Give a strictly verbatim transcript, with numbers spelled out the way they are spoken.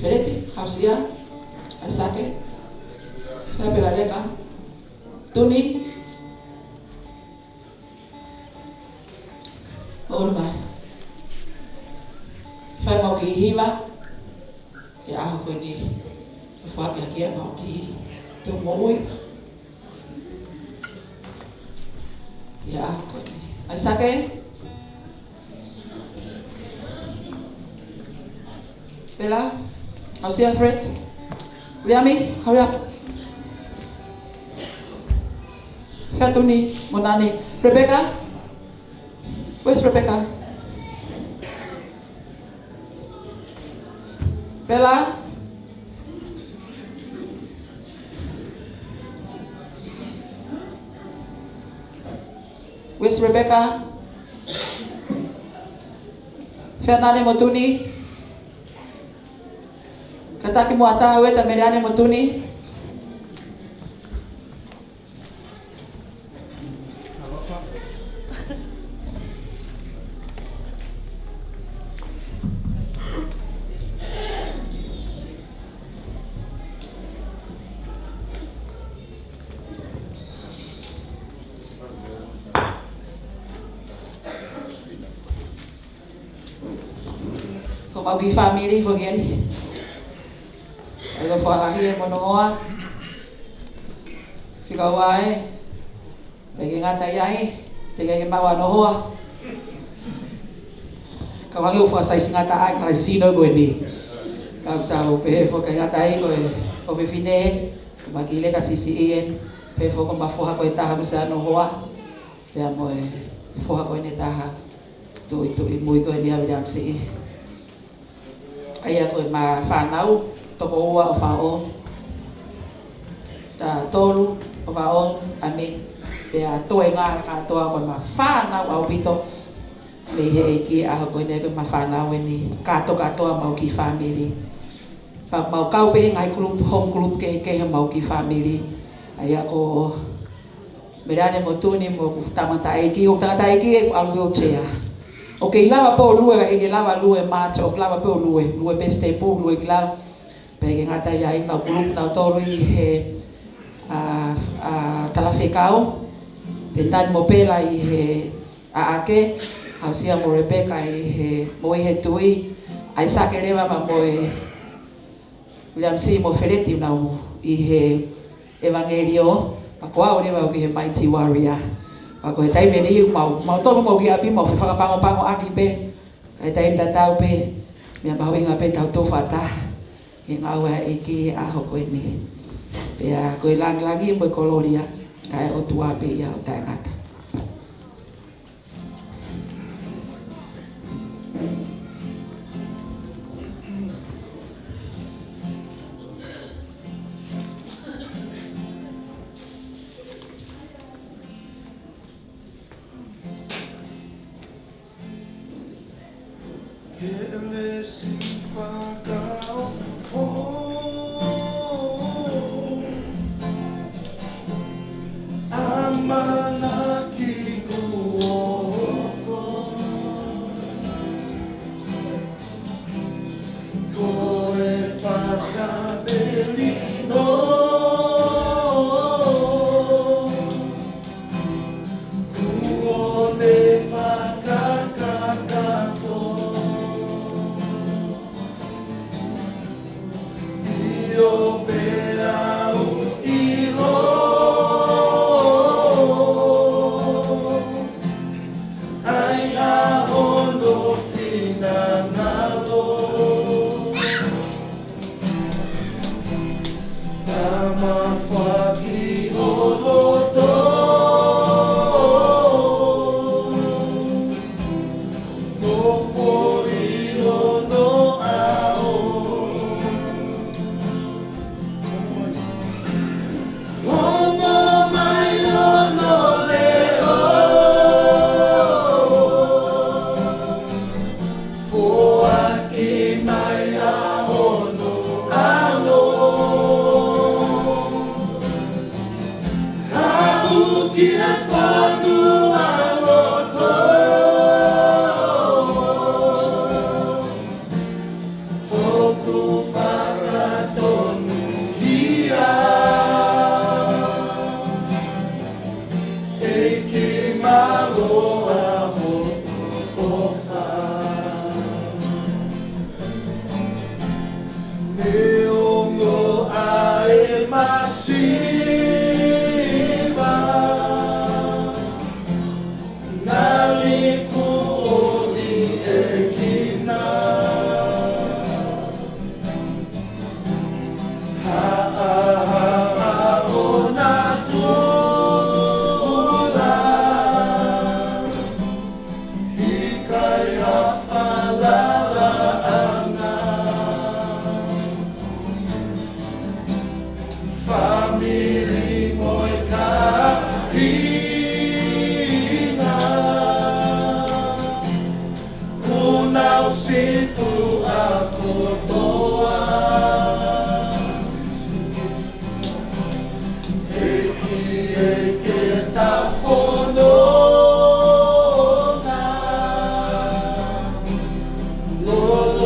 Feleti, Hausia, ʻAisake, Pela, Leka, Tuni, ʻOlumai. Fai mau kiʻi hiva ʻi he ʻaho ko eni. Foaki ʻaki ʻemau kiʻi tuʻu moʻui ʻi he ʻaho ko eni. ʻAisake. Pela, Hausia, Fred. Uliami, hurry up. Fea Tuni, Monani. Rebecca? Where's Rebecca? Pela? Where's Rebecca? Fea Nane mo Tuni? Kātaki muʻa ʻa Ueta, Meleane mo Tuni. Ko ʻemau kiʻi fāmili foki eni. ʻAi ko Fualahi mo Nohoa. Fika ua ē. Pea ʻikai ke ngata ai, teʻeki ai ke maʻu ʻa Nohoa. Ka ʻoku hangē ʻoku fuʻu size ngata ai, ka ʻoku siʻi sino ko eni. Ka ʻoku tau pehē foki ʻikai ngata ai ko e, ko e fefine eni, ko ʻemau kiʻi leka siʻisiʻi eni, pehē foki ko ʻemau foha ko ē ʻe taha mo Sea Nohoa. Pea mo e foha ko eni ʻe taha, tuʻi, tuʻi mui ko eni ʻa Uiliami Siʻi. ʻA ia ko ʻemau fānau, toko ua ʻo Faʻo. Ta tolu ʻo Faʻo, ʻa mei, pea toenga kātoa ko ʻemau fānau ʻaupito. Mei he ʻEiki ʻaho ko eni ko ʻemau fānau eni, kātoa kātoa ʻemau kiʻi fāmili. Pea mau kau pē he ngaahi group, home group kehekehe ʻemau kiʻi fāmili. ʻA ia ko Meleane mo Tuni mo ʻeku tangataʻeiki, ʻoku tangataʻeiki ē ʻoku ʻalu wheelchair. ʻOku kei lava pē ʻo lue, ka ʻikai ke lava lue mata, ʻoku lava pē ʻo lue, lue pē step, lue ki lalo. Pea ʻikai ke ngata ai, ʻemau group nautolu ʻi he, ʻa, ʻa, Talafekau, pea Tani mo Pela ʻi he ʻAʻake, Hausia mo Rebecca ʻi he, mo ʻi he Tuʻi, ʻAisake leva pea mo e Uiliami Siʻi mo Feleti ʻoku nau ʻi he ʻEvangeliō, pea ko au leva ʻoku ʻi he Mighty Warrior. Pea ko e taimi eni ʻoku mau, mautolu mau ki ʻapi mau fefakapangopangoʻaki pē, ka ʻi he taimi tatau pē, meʻa mahuʻinga pē tau tuʻu fakataha he ngāue ʻa e ʻEiki he ʻaho ko eni. Pea ko e lāngilangi mo e kolōlia, ka ʻe ʻOtua pē ia ʻo taʻengata. Kelesi fakaofo. ʻAmanaki kuo hoko. Ko e fakamelino. Kuo ne fakakakato. ʻIo pea u ʻilo. ʻAi ʻa hono finangalo. Tama foaki ho loto. Nofoʻi hono ʻao. Homo mai hono leʻo. Foaki mai ʻa hono ʻAlo. Haʻu ki he fonua loto. Hoku fa He ongo ʻa e masiva, ngali kuo liʻekina. Haʻahaʻa ʻo natula, ʻikai ha falalaʻanga. Fāmili mo e kāinga, kuo nau situʻa kotoa. ʻEiki, ke ta fononga, lolo